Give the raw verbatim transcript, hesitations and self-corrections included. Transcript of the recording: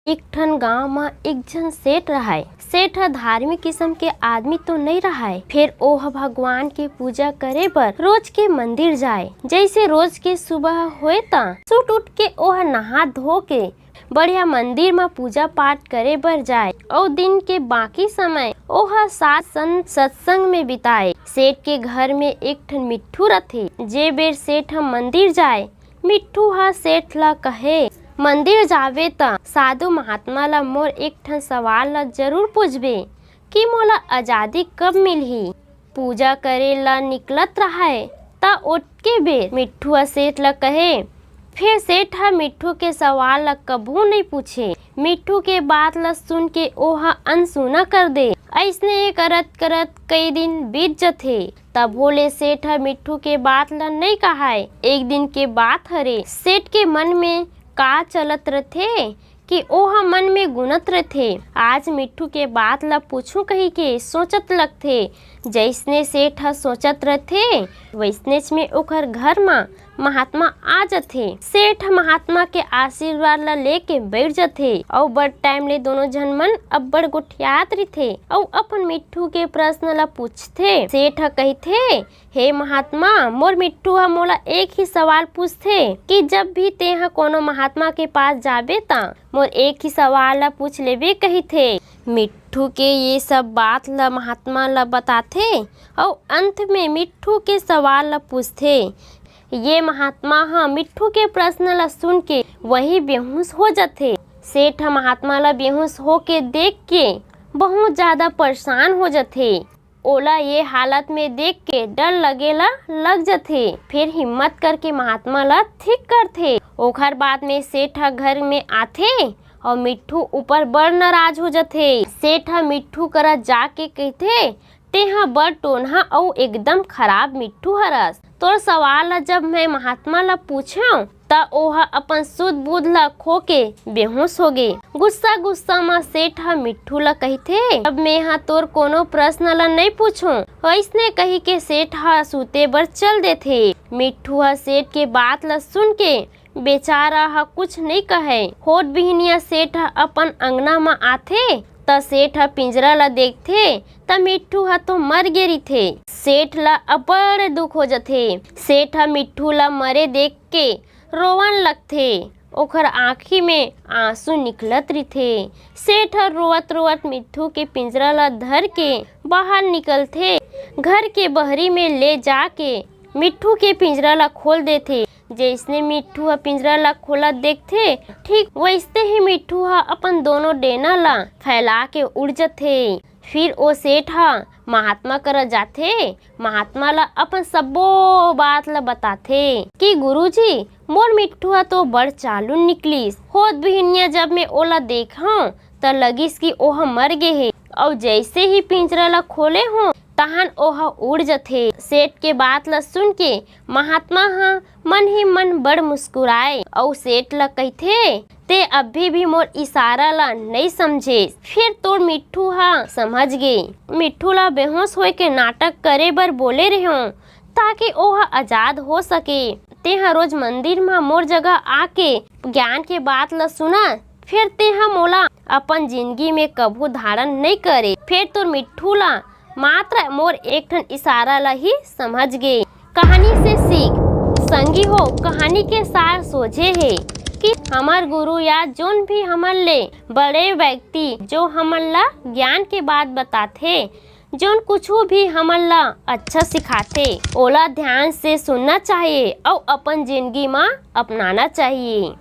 एक ठन गांव म एक झन सेठ रहय। सेठ ह धार्मिक किसम के आदमी तो नइ रहय, फेर ओह भगवान के पूजा करे बर रोज के मंदिर जाय। जइसे रोज के सुबह होय, त सुत उठ के ओह नहा धो के बढ़िया मंदिर म पूजा पाठ करे बर जाय, अउ दिन के बाकी समय ओह साध संत सत्संग में बिताय। सेठ के घर में एक ठन मिट्ठू रथे। जे बेर सेठ ह मंदिर जाय, मिट्ठू ह सेठ ल कहे, "मंदिर जाबे, त साधु महात्मा ल मोर एक ठन सवाल ल जरूर पूछबे कि मोला आजादी कब मिलही?" पूजा करे ल निकलत रहय, त ओतके बेर मिट्ठू ह सेठ ल कहे। फेर सेठ ह मिट्ठू के सवाल ल कभू नइ पूछे। मिट्ठू के बात ल सुन के ओह अनसुना कर दे। अइसने करत करत कई दिन बीत जथे। तभो ले सेठ ह मिट्ठू के बात ल नइ कहय। एक दिन के बात हरे, सेठ के मन में का चलत रथे कि ओह मन में गुनत रथे, "आज मिट्ठू के बात ल पूछूं," कहिके सोचत लगथे। जइसने सेठ ह सोचत रथे, वइसनेच में ओकर घर म महात्मा आ जथे। सेठ ह महात्मा के आशीर्वाद ल लेके बइठ जथे, अउ बड़ टाइम ले दोनों झन मन अब्बड़ गोठियात रहिथे, अउ अपन मिट्ठू के प्रश्न ल पूछथे। सेठ ह कहिथे, "हे महात्मा, मोर मिट्ठू ह मोला एक ही सवाल पूछथे कि जब भी तेंह कोनो महात्मा के पास जाबे, त मोर एक ही सवाल ल पूछ लेबे," कहिथे। मिट्ठू के ये सब बात ल महात्मा ल बताथे, अउ अंत में मिट्ठू के सवाल ल पूछथे। ये महात्मा ह मिट्ठू के प्रश्न ल सुन के वही बेहोश हो जथे। सेठ ह महात्मा ल बेहोश होके देख के बहुत ज्यादा परेशान हो जथे। ओला ये हालत में देख के डर लगे ला लग जथे। फिर हिम्मत करके महात्मा ला ठीक करथे। ओखर बाद में सेठ ह घर में आथे अउ मिट्ठू ऊपर बड़ नाराज हो जथे। सेठ ह मिट्ठू करा जाके कहिथे, "तेंह बड़ टोनहा अउ एकदम खराब मिट्ठू हरस। तोर सवाल ला जब मैं महात्मा ला पूछेंव, त ओह अपन सुध बुध ला खो के बेहोश हो गे।" गुस्सा गुस्सा म सेठ ह मिट्ठू ला कहिथे, "अब मेंह तोर कोनो प्रश्न ला नइ पूछूं।" अइसने कहि के सेठ ह सूते बर चल देथे। मिट्ठू ह सेठ के बात ला सुन के बेचारा ह कुछ नइ कहय। होत बिहनिया सेठ ह अपन अंगना म आथे, त सेठ ह पिंजरा ला देखथे, त मिट्ठू ह तो मर गे रिथे। सेठ ला अब्बड़ दुख हो जथे। सेठ ह मिट्ठू ला मरे देख के रोवन लगथे। ओखर आँखी में आंसू निकलत रिथे। सेठ ह रोवत-रोवत मिट्ठू के पिंजरा ला धर के बाहर निकलथे। घर के बहरी में ले जाके मिट्ठू के पिंजरा ला खोल देथे। जइसने मिट्ठू ह पिंजरा ला खोलत देखथे, ठीक वइसने ही मिट्ठू ह अपन दोनों डेना ला फैला के उड़ जथे। फिर ओ सेठ ह महात्मा करा जाथे, महात्मा ला अपन सब्बो बात ला बताथे कि "गुरुजी, मोर मिट्ठू ह तो बड़ चालू निकलिस। होत बिहनिया जब मैं ओला देखंव, त लगिस कि ओह मर गे हे, अउ जइसे ही पिंजरा ला खोले हों, तहन ओह उड़ जथे।" सेठ के बात ला सुन के महात्मा ह मन ही मन बड़ मुस्कुराए अउ सेठ ला कहिथे, "तें अभी भी मोर इशारा ला नइ समझे, फेर तोर मिट्ठू ह समझ गे। मिट्ठू ला बेहोश होए के नाटक करे बर बोले रेहेंव, ताकि ओह आजाद हो सके। तेंह रोज मंदिर म मोर जगह आके ज्ञान के बात ला सुना, फेर तेंह मोला अपन जिनगी में कभू धारण नइ करे, फेर तोर मिट्ठू ला मात्र मोर एक ठन इशारा ला ही समझ गे।" कहानी से सीख। संगी हो, कहानी के सार सोझे हे कि हमर गुरु या जोन भी हमन ले बड़े व्यक्ति जो हमन ला ज्ञान के बात बताथे, जोन कुछु भी हमन ला अच्छा सिखाथे, ओला ध्यान से सुनना चाहिए अउ अपन जिनगी म अपनाना चाहिए।